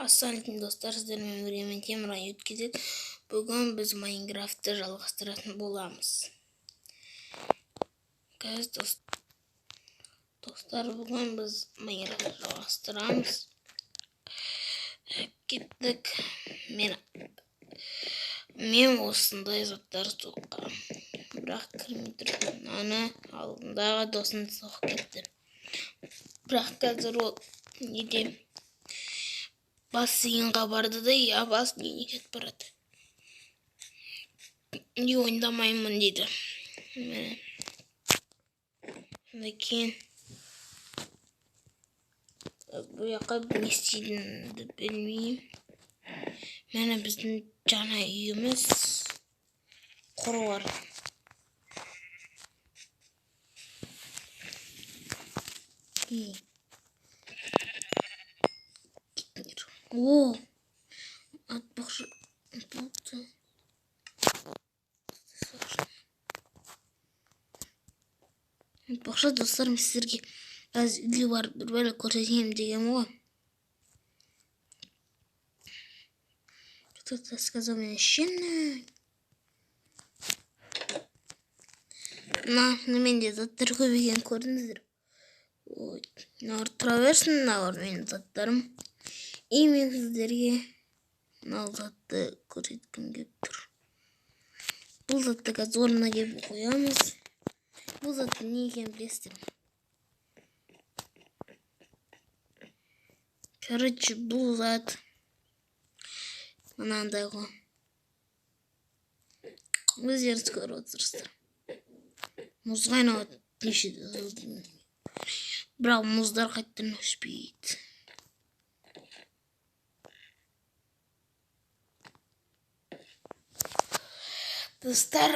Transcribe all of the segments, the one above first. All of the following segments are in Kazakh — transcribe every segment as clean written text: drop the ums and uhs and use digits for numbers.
Ассалаумағалейкум достар, сіздермен бірге мен Темірай өткізеді. Бүгін біз Майнкрафтты жалғастыратын боламыз. Қазір достар, бүгін біз Майнкрафтты жалғастырамыз. Кеттік. Мен осындай заттар соққам. Бірақ кірмей тұр. Аны алдындағы досым соғып кетті. Бірақ қазір ол неде? Бассейнға барды да, я бассейнге кетіп барады. Не ойнамаймын дейді. Міне. Содан кейін бұл жаққа не істейтінімді білмеймін. Міне біздің жаңа үйіміз құрылар. О, атпақшы болды. Айтпақшы достар, мен сіздерге қазір үйге барып бір бәле көрсетемін дегенмін ғой. Кто-то сказал мне щенок. Мына менде заттар көп екенін көрдіңіздер. Ой, мыналар тұра берсін, мыналар менің заттарым. И мен сіздерге мынау затты көрсеткім келіп тұр. Бұл затты қазір орнына келіп қоямыз. Бұл заттың не екенін білесіздер ме? Короче, бұл зат мынандай ғой. Өздеріңіз көріп отырсыздар. Мұзға айналады неше. Бірақ мұздар қайтадан өспейді. Достар,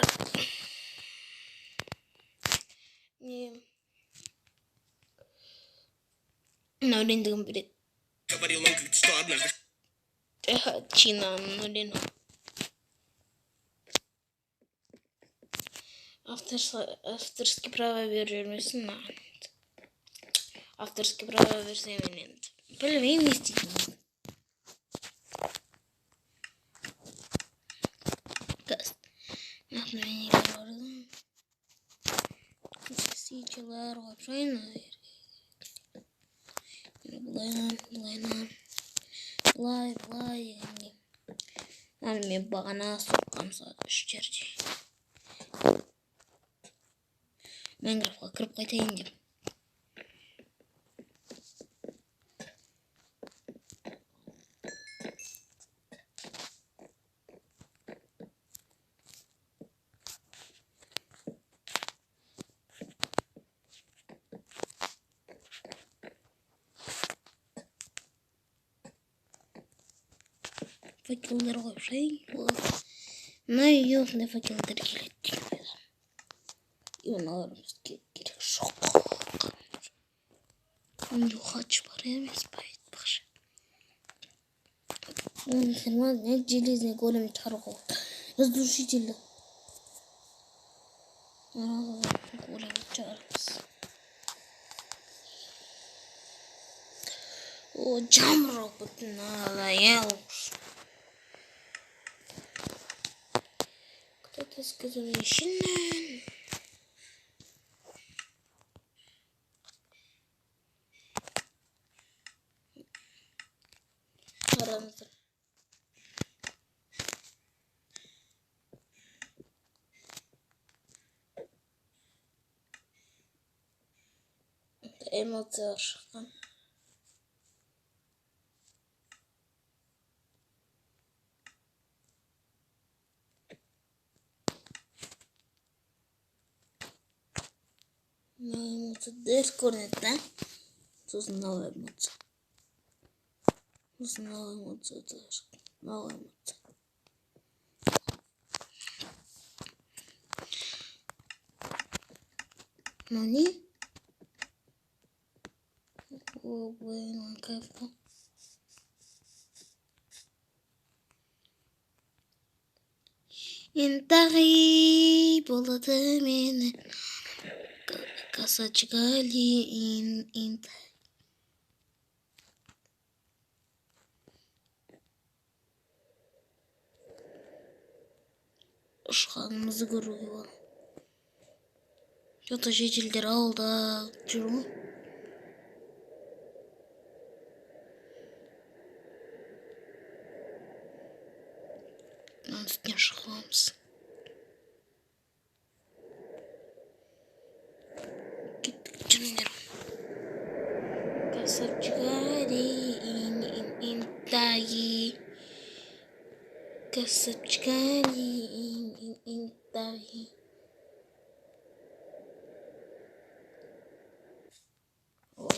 не мына өлеңдігін біледі. Говорил он как-то, что однажды Чинаның өлеңі. Авторский право беріп жібермесін маған. Авторский право берсе мен енді білмеймін не істейтінімді. Свечалар қойып шығайын мына жерге. Былайынан, былайынан, былай, былай дегендей. Мынаны мен бағана соққам сағат 3-терде. Майнкрафтқа кіріп қайтайын деп. Факелдер қойып шығайын. Мына үйге осындай факелдер келеді деген ойдамын. И мыналар бізге керек жоқ. Нюхач бар емес па айтпақшы. Оны железный голем шығаруға болады. Разрушительді. Голем шығарамыз. О, жаңбыр жауып кетті, надоел уж. Кто-то сказал мне щенен. Қараңыздар. Эмоциялар шыққан. Мынау эмоция дұрыс көрінеді да. Сосын мынау эмоция. Сосын мынау эмоция шыққан. Мынау эмоция. Мынау не? О, блин, кайф қой. Енді болады мені. Касачкали интай. Ұшқанымызды көруге болады. Что-то жителдер ауылда жүр ғой. Мынаның үстіне шығып аламыз. Кеттік, жүріңдер. Красавчик Интаги. Красавчик Интаги. О.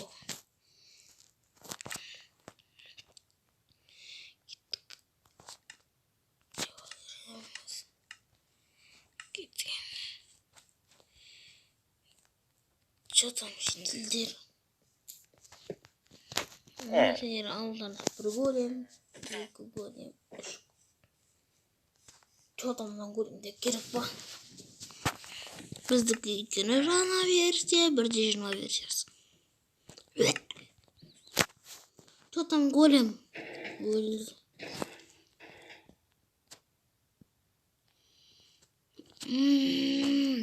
Кеттік. Че там жителдер? Сендер ауылдан бір голем, екі голем, үш. Че там мына големдер керек па? Біздікі өйткені жаңа версия, бірде жиырма версиясы. Че там голем? Өлді.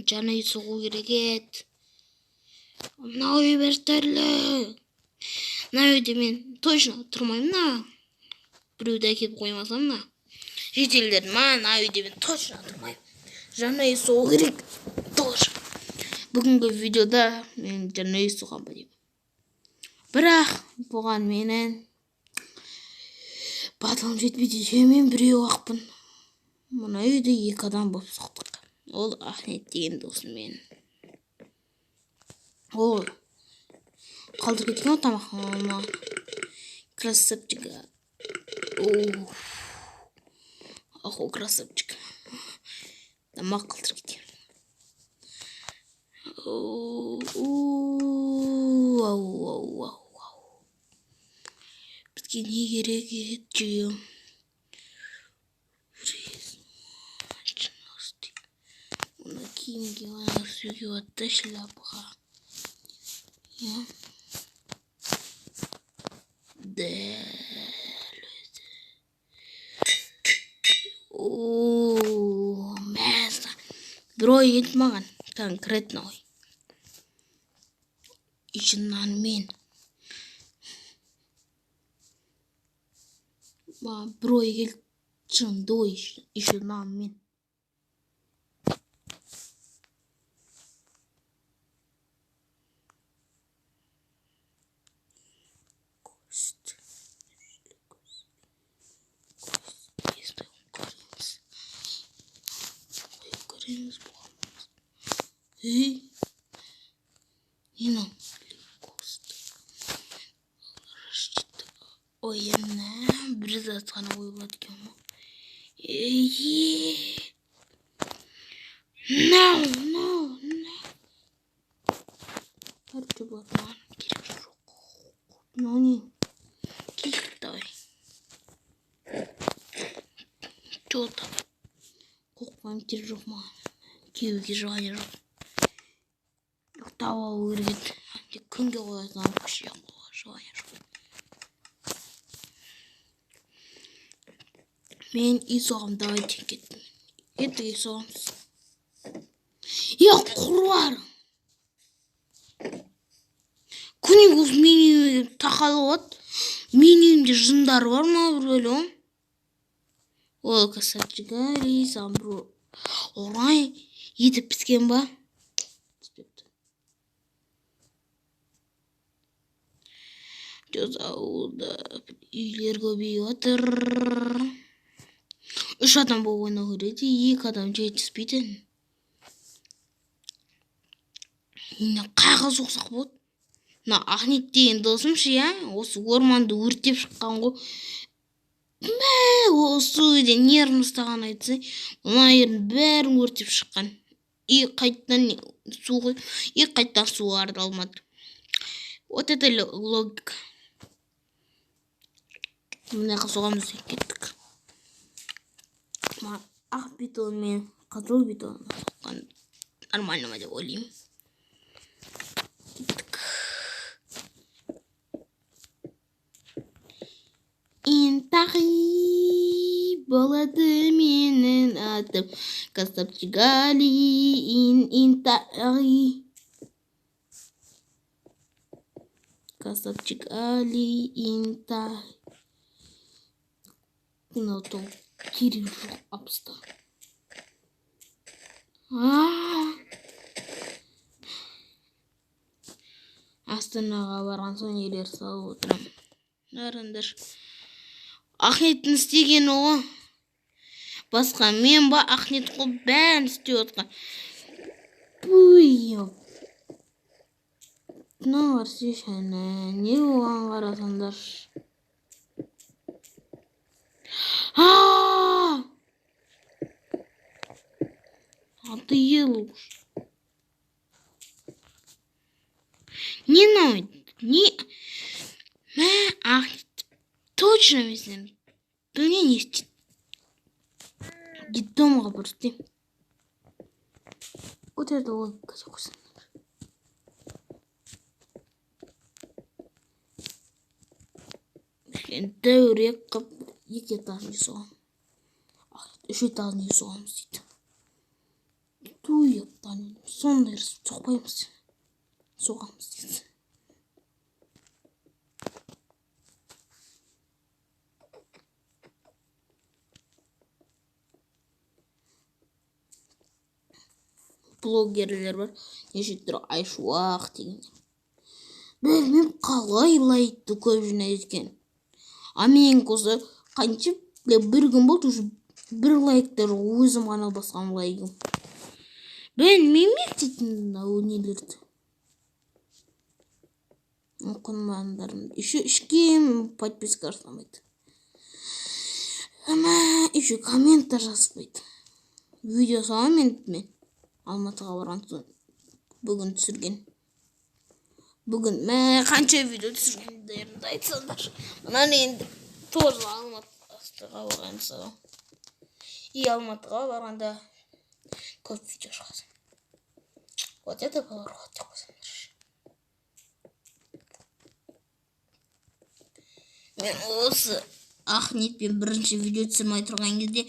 Жаңа үй соғу керек еді. Мынау үй біртүрлі. Мына үйде мен точно тұрмаймын да. Біреуді әкеліп қоймасам да. Жителдер, мына үйде мен точно тұрмаймын. Жаңа үй соғу керек. Тоже. Бүгінгі видеода мен жаңа үй соғамын ба деймін. Бірақ бұған менің батылым жетпейді. Мен біреу ақпын. Мына үйде екі адам болып соқтық. Ол Ахмет деген досым менің. Ол қалдырып кеткен ғой тамақ. Красавчик. Охо, красавчик. Тамақ қалдырып кеткен. Ау. Бізге не керек еді? Оны киімге түсуге болады, шляпаға. Иә. Дәл өзі. О, мәссаған. Бір ой келді маған, конкретно ой. Ішінен мен. Маған бір ой келді, шынды ой, ішінен мен. Ей, не мынау? Ой, мына бір зат қана қойып екен ғой. Ей, мынау, мынау, мынау. Короче, бұлар маған керек жоқ. Мынау не? Киік, давай. Че там? Қоқпайым, керек жоқ маған. Киюге желание жоқ. Ұйықтап алу керек еді. Тек күнге қоятын алып вообще желание жоқ. Мен үй соғам, давайте кеттім. Кеттік, үй соғамыз. Е, құруар! Күні осы менің үйіме тақалып алады. Менің үйімде жындар бар ма бір бәле? Ой, красавчик, ай, саған бір орай етіп піскен ба? Түспепті. Жүз ауылда үйлер көбейіп жатыр. 3 адам болып ойнау керек, 2 адам жетіспейді. Мына қағаз соқсақ болады. Мына Ахмет деген досым ше, иә, осы орманды өртеп шыққан ғой. Мә, осы үйде нервін ұстаған айтса, мына жердің бәрін өртеп шыққан. И қайтадан су құйып, и қайтадан суарды алмады. Вот это логика. Мына жаққа соғамыз деп кеттік. Мына ақ бетон мен қызыл бетон соққан нормально ма деп ойлаймын. Кеттік. Интахи болады менің атым. Кіріктім. Красавчик Али, Интари. Красавчик Али, Интари. Мынау толық керек жоқ апста. Астанаға барған соң үйлер салып отырамын. Қараңдар. Ахметтің істегені ғой. Басқа мен ба Ахмет қой бәрін істеп отқан. Пуй. Мынау не оған қарасаңдар. Надоело уж. Не надо, не... Ах, точно мен білмеймін не істейді. Детдомға бір істеймін. Вот это логика қойсаңдар. Дәурек қып екі этажын үй соғамын. Үш этажын үй соғамыз дейді. Туйықтан сондай соқпаймыз. Соғамыз дейді. Блогерлер бар. Неше түрлі Айшуақ деген. Білмеймін қалай лайкты көп жинайды екен. А менікі болса қанша бір күн болды уже бір лайктар өзім ғана басқан лайкым. Білмеймін не істейтінімді мынау нелерді. Оқырмандарым еще ешкім подписка жасамайды. Ама еще коммент та жазбайды. Видео саламын енді мен. Алматыға барған соң бүгін түсірген. Бүгін мә қанша видео түсіргендерімді айтсаңдар. Мынаны енді тоже Алматыға барған соң. И Алматыға барғанда көп видео шығады. Вот это поворот деп қойсаңдар. Мен осы Ахметпен бірінші видео түсірмей тұрған кезде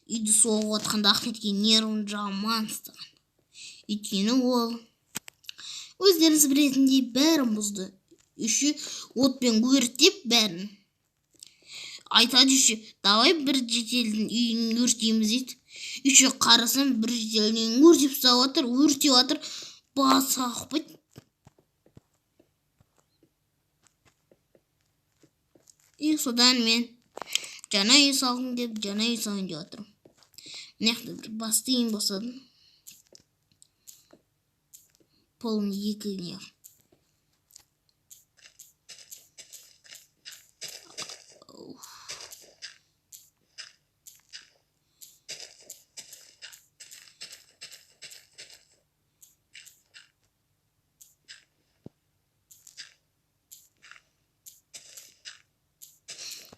үйді соғып отқанда Ахметке нервім жаман ұстаған. Өйткені ол өздеріңіз білетіндей бәрін бұзды. Еще отпен өртеп бәрін. Айтады еще, давай бір жетелдің үйін өртейміз дейді. Еще қарасам бір жетелдің үйін өртеп тастап жатыр, өртеп жатыр, басы қақпайды. И содан мен жаңа үй салғым деп, жаңа үй салайын деп жатырмын. Мына жақта бір басты үйін босадым. Полный екі не.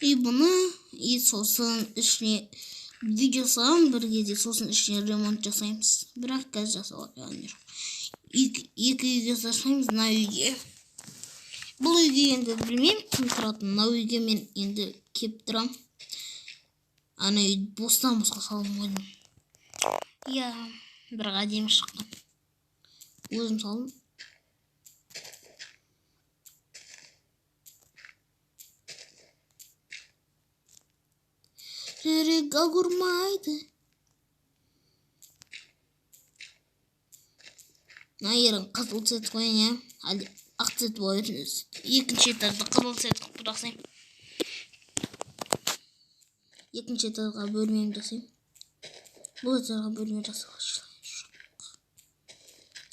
И бұны, и сосын ішіне видео саламын бір кезде, сосын ішіне ремонт жасаймыз. Бірақ қазір жасауға план жоқ. Екі үйге жасаймыз, мына үйге. Бұл үйге енді білмеймін кім тұратынын. Мына үйге мен енді кеп тұрам. Ана үйді бостан босқа салдым ғой деймін. Иә, бірақ әдемі шыққан. Өзім салдым. Жүрек ауырмайды. Мына жерін қызыл цвет қояйын, иә? Әлде ақ цвет бола берсін өзі. Екінші этажды қызыл цвет қылып жасаймын. Екінші этажға бөлмемді жасаймын. Бұл этажға бөлме жасауға жоқ.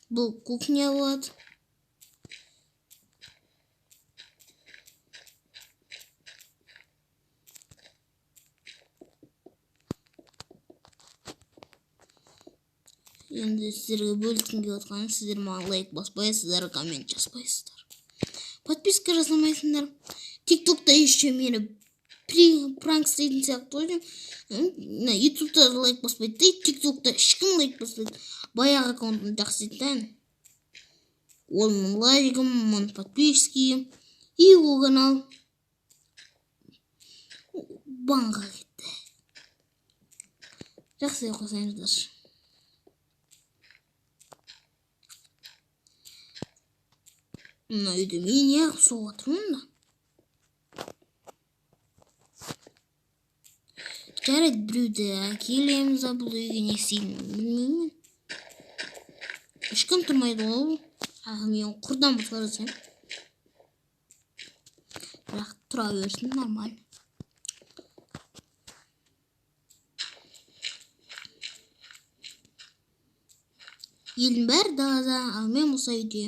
Бұл кухня болады. Енді сіздерге бөліскім келіп отқаны, сіздер маған лайк баспайсыздар, коммент жазбайсыздар, подписка жасамайсыңдар. Тиктокта еще мені пранк істейтін сияқты ғой деймін. Мына ютубта лайк баспайды да, тиктокта ешкім лайк баспайды. Баяғы аккаунтым жақсы еді да. Ол мың лайкым, мың подписким. И ол канал банға кетті. Жақсы қосайыңыздар. Мына үйде мен неғып соғып жатырмын да? Жарайды, біреуді әкелеміз, бұл үйге не істейтінін білмеймін. Ешкім тұрмайды ғой. Мен құрдан басқа жасаймын. Бірақ тұра берсін, нормально. Елдің бәрі далада, ал мен болса үйде.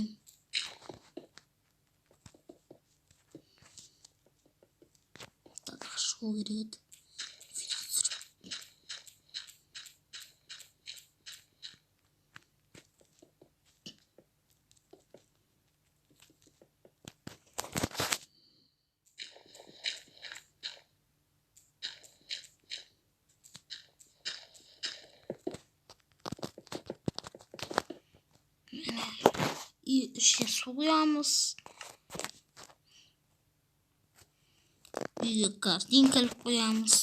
Далаға шығу керек еді. Ішіне су құямыз. Үйге картинка іліп қоямыз.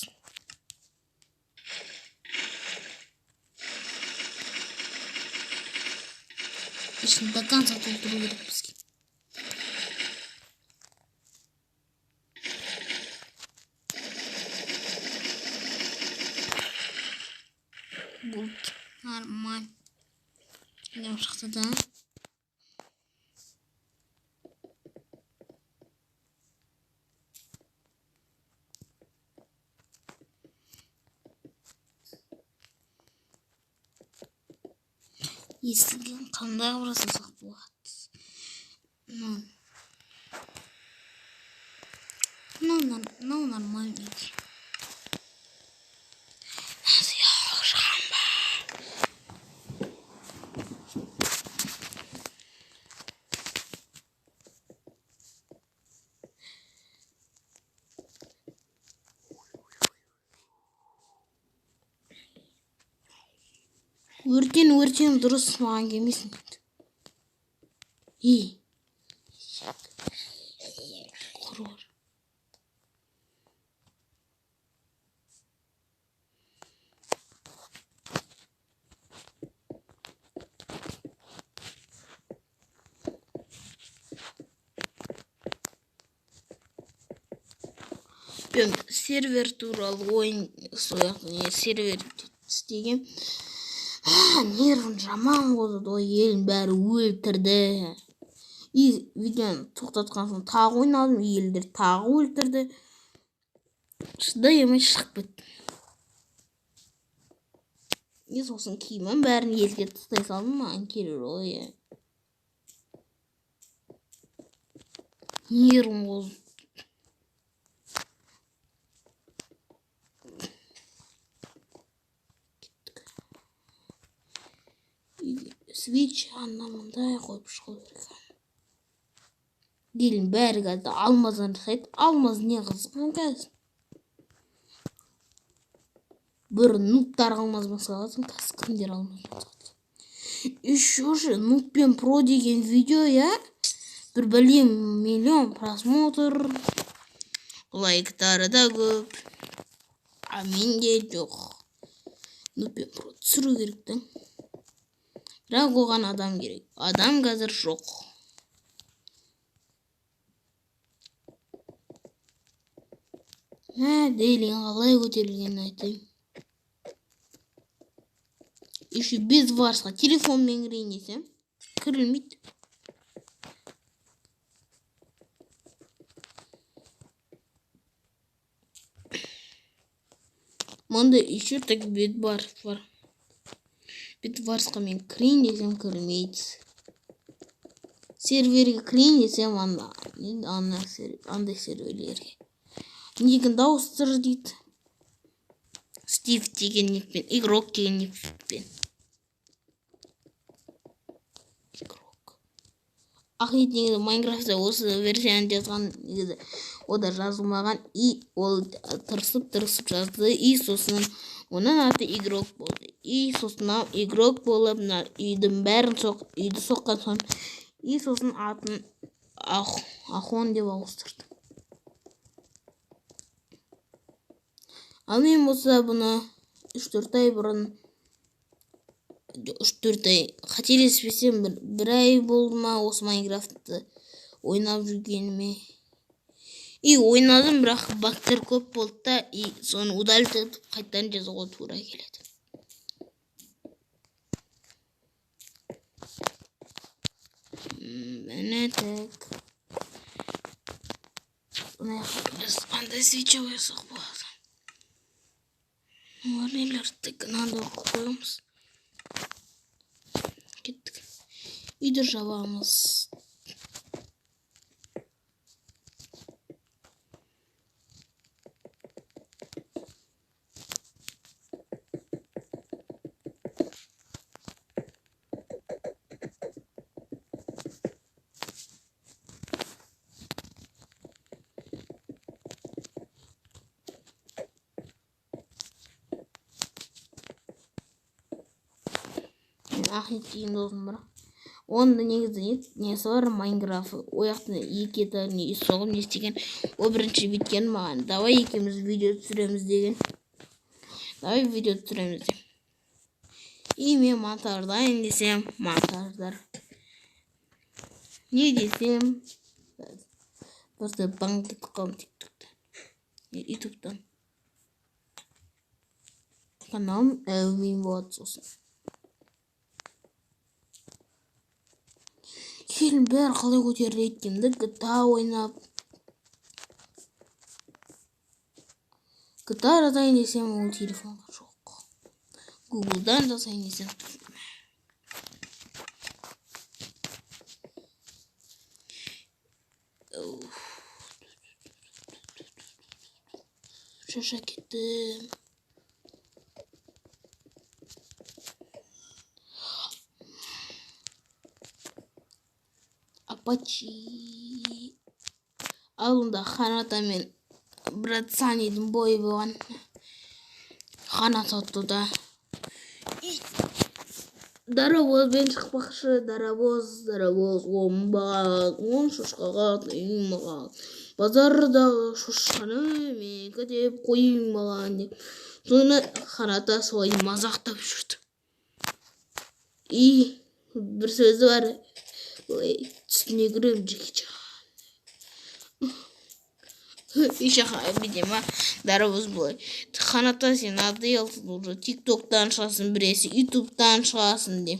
Ішін до конца толтыру керек бізге. Болды, нормально. Не шықты да? Естіген қандай қылып жасасақ болады? Мынау нормальный. Шығам ба? Өртен, өртен, дұрыс, маған келмесін. Ей. Құрыр. Мен сервер туралы ойын сояқ, не сервер істеген. Нервім жаман болды ғой, елдің бәрі өлтірді. И видеоны тоқтатқан соң тағы ойнадым, елдер тағы өлтірді. Шыдай алмай шығып кеттім. И сосын киімім бәрін елге тастай салдым, маған керек ғой. Нервім қозды. Свич анда мындай қойып шығу керек. Елдің бәрі қазір алмаздан жасайды. Алмаз не қызық қазір? Бұрын нубтар алмаз басқалатын, қазір кімдер алмаз басқалады? Еще же нуб пен про деген видео, я бір бәлем миллион просмотр, лайктары да көп, а менде жоқ. Нуб пен про түсіру керек та. Бірақ оған адам керек. Адам қазір жоқ. Дейлин қалай көтерілгенін айтайын. Еще без варсқа телефонмен кірейін десем, кірілмейді. Мында еще так бет бар. Бет варсқа мен кірейін десем кірмейді. Серверге кірейін десем андай серверлерге. Нигін ауыстыр дейді. Стив деген никпен, игрок деген никпен. Игрок. Ахмет негізі Майнкрафтта осы версияны жазған негізі о да жазылмаған, и ол тырысып жазды, и сосын оның аты игрок болды. И сосын игрок болып мына үйдің бәрін үйді соққан соң, и сосын атын Ахон деп ауыстырды. Ал мен болса бұны 3 3-4 ай бұрын, 3-4 ай қателеспесем бір ай болды ма осы Майнкрафтты ойнап жүргеніме. И ойнадым, бірақ багтар көп болды да, и соны удалить етіп қайтадан жазуға тура келеді. Міне так. Мына жаққа біз қандай свеча қойсақ болады? Олар нелер? Так, мынандай қойып қоямыз. Кеттік. Үйді жабамыз. Ахмет деген досым бар. Оның да негізі несі бар, Майнкрафт. Ол жақтан екі этажный үй соғып не істеген. Ол бірінші бүйткен маған, давай екеуміз видео түсіреміз деген. Давай видео түсіреміз деп. И мен монтаждайын десем, монтаждар. Не десем, просто банк кетіп қалдым тиктоктан, ютубтан. Каналым әумин болады сосын. Елдің бәрі қалай көтеріледі деймін да, GTA ойнап. GTA жазайын десем, ол телефонға жоқ. Гуглдан жазайын десем. Шаршап кеттім. Апачи. Алдында Ханата мен брат Санидің бойы болған. Ханат ұтты да. Дарабозбен шықпақшы, дарабоз, дарабоз, оңбаған, он шошқаға тыймаған. Базардағы шошқаны менікі деп қоймаған деп. Соны Ханата солай мазақтап жүрді. И бір сөзі бар. Ой, түсіне кіремін Джеки Чан. Еще видимо, дарабоз былай. Ханата, сен надоелсың уже. Тиктоктан шығасың біресе, ютубтан шығасың деп.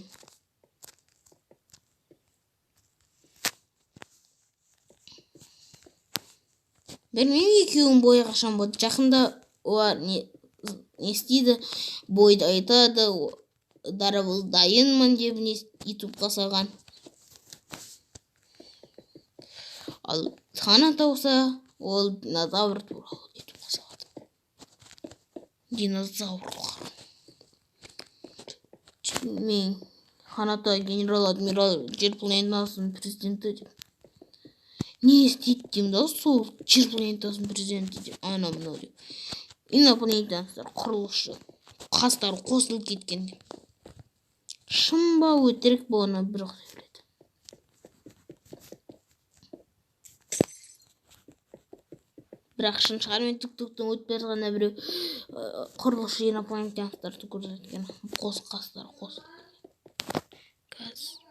Білмеймін, екеуінің бойы қашан болады. Жақында олар не істейді, бойды айтады. Дарабоз дайынмын деп не ютубқа салған. Ал Ханата болса, ол динозавр туралы ютубқа салады. Динозаврлар. Мен Ханата генерал адмирал жер планетасының президенті деп. Не істейді деймін да, сол жер планетасының президенті деп, анау мынау деп. Инопланетяндар құрылысшы, қастары қосылып кеткен деп. Шын ба, өтірік ба, оны бір Құдай біледі. Бірақ шын шығар, мен тиктоктан өтіп бара жатқанда біреу құрылысшы инопланетяндарды көрсеткен. Қос қастары қосылып кеткен. Қазір.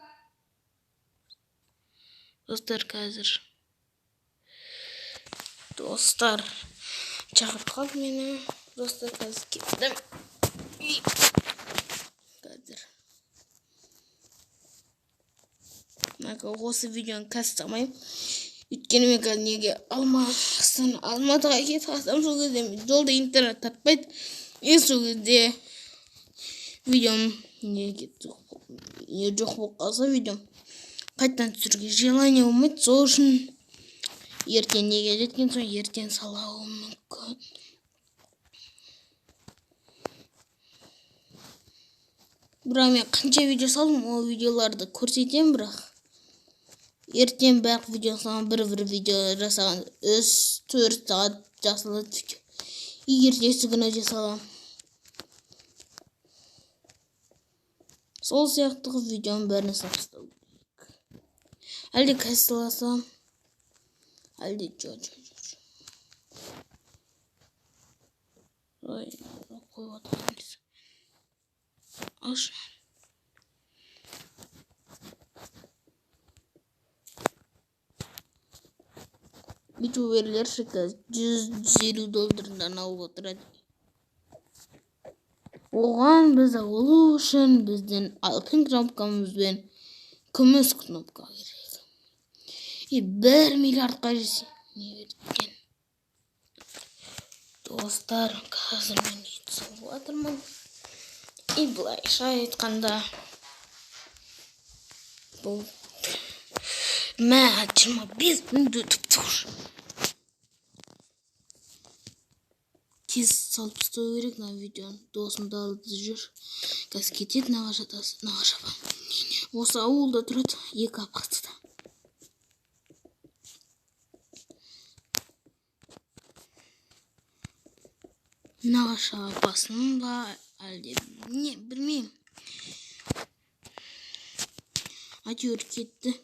Достар, қазір. Достар, шақырып қалды мені. Достар, қазір кеттім. Қазір. Мына осы видеоны қазір салмаймын. Өйткені мен қазір неге Алматыға кетіп қалсам, сол кезде жолда интернет тартпайды. Мен сол кезде видеом неге не жоқ болып қалса, видеом қайтадан түсіруге желание болмайды. Сол үшін ертең неге жеткен соң ертең салуым мүмкін. Бірақ мен қанша видео салдым, ол видеоларды көрсетемін, бірақ ертең барлық видео саламын, бір-бір видео жасаған 3-4 сағат жасалады видео. И ертесі күні де саламын. Сол сияқты қылып видеоның бәрін салып тастау керек. Әлде қазір саласам, әлде жоқ, жоқ, жоқ, жоқ. Ой, қойып отырған. Алшы. Ютуберлер қазір 100-150 доллардан алып отырады. Оған біз алу үшін біздің алтын кнопкамыз бен күміс кнопка керек. И 1 миллиардқа не берген. Достар, қазір мен үй салып жатырмын. И былайша айтқанда бұл мә 25 минут өтіп тұр. Тез салып тастау керек мына видеоны. Досым да алды жүр. Қазір кетеді нағашы атасы, нағашы апам. Осы ауылда тұрады, екі апасы да. Нағашы апасының ба, әлде не, білмеймін. Әйтеуір кетті.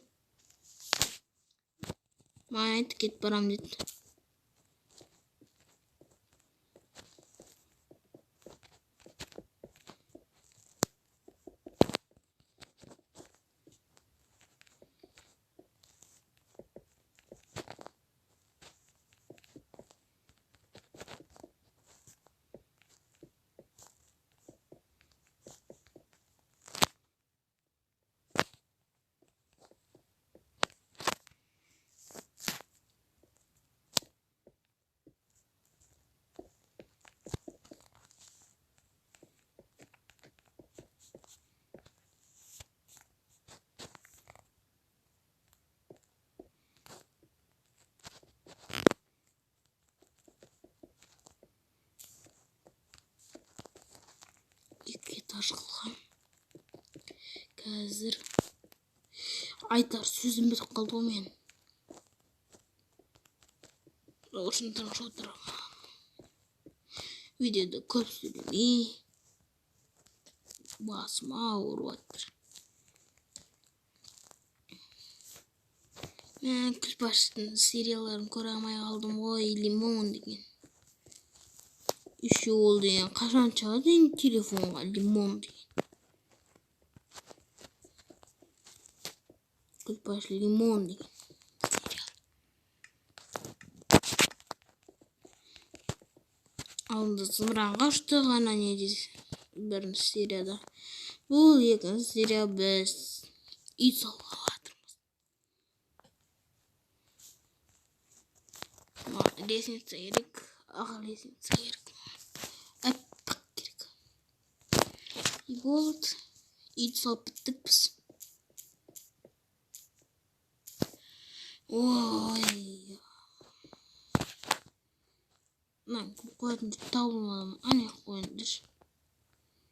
Маған айтты, кетіп барамын деді. Екі этаж қылған. Қазір айтар сөзім бітіп қалды ғой мен. Сол үшін тыныш отырамын. Видеода көп сөйлемей, басым ауырып жатыр. Мен Күлпаштың серияларын көре алмай қалдым ғой, Лимон деген. Еще ол деген қашан шығады енді телефонға Лимон деген. Күлпаш Лимон деген сериал. Алдында зымыранға ұшты ғана не дейді бірінші серияда. Бұл екінші серия, біз үй салуға жатырмыз. Маған лестница керек, ақ лестница керек. Аппақ керек. И болды. Үйді салып біттік біз. Ой. Мынаны көп қоятын жер табылмады ма? Ана жаққа қойыңдаршы.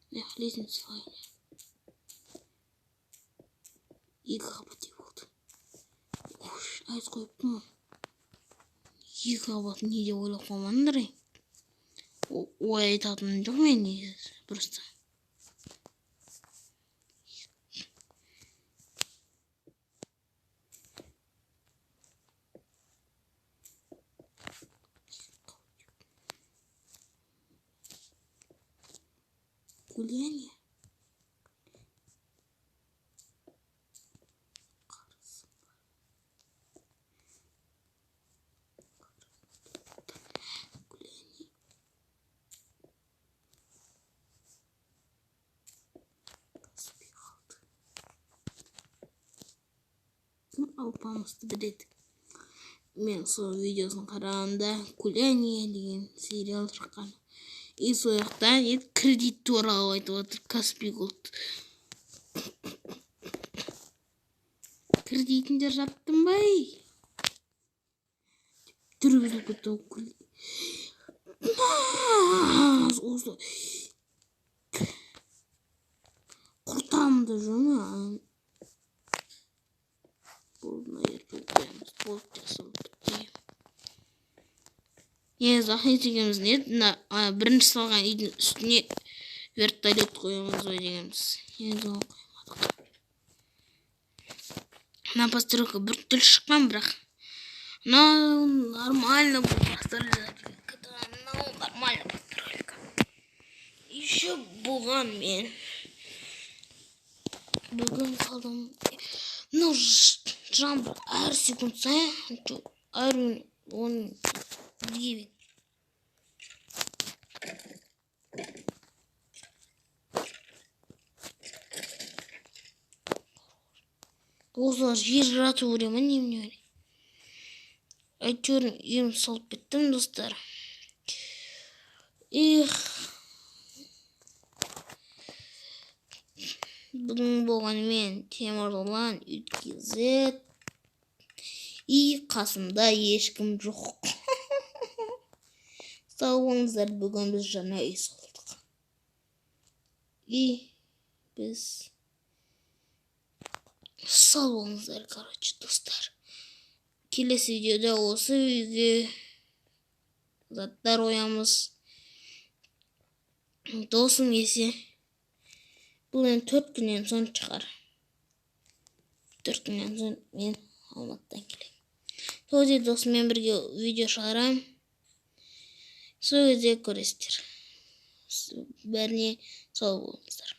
Мына жаққа лестница салайын. Екі қабат үй болды. Уш, айтып қойыппын ғой. Екі қабат не деп ойлап қалмадыңдар, ей? Ой айтатыным жоқ мен негізі, просто. Гуляние. Алпамысты біледі. Мен сол видеосын қарағанда Гуляние деген сериал шыққан. И сол жақта не кредит туралы айтып отыр, Каспи Голд. Кредитіңді жаптым ба, ей? Түрі бұзылып кетті ғой. Осы құртамын да жүрмін. Болды, мына жерге қоямыз. Болды, жасалып бітті. Негізі Ахмет екеуміз не еді? Мына, бірінші салған үйдің үстіне вертолет қоямыз ғой дегенбіз. Енді оны қоймадық. Мына постройка бір түрлі шыққан, бірақ мынау нормально бұл постройка. Мынау нормально постройка. Еще бұған мен Бүгін салдым. Мынау жаңбыр әр секунд сайын, әр он бізге. Осылар жер жаратып көре ма, немене? Әйтеуір үйім салып кеттім, достар. Эх, бүгін болғанымен Темірлан kz, и қасымда ешкім жоқ. Сау болыңыздар. Бүгін біз жаңа үй салдық, и біз сау болыңыздар. Короче, достар, келесі видеода осы үйге заттар қоямыз, досым келсе. Бұл енді 4 күннен соң шығар. 4 күннен соң мен Алматыдан келемін. Сол кезде досыммен бірге видео шығарамын, сол кезде көресіздер. Бәріне сау болыңыздар.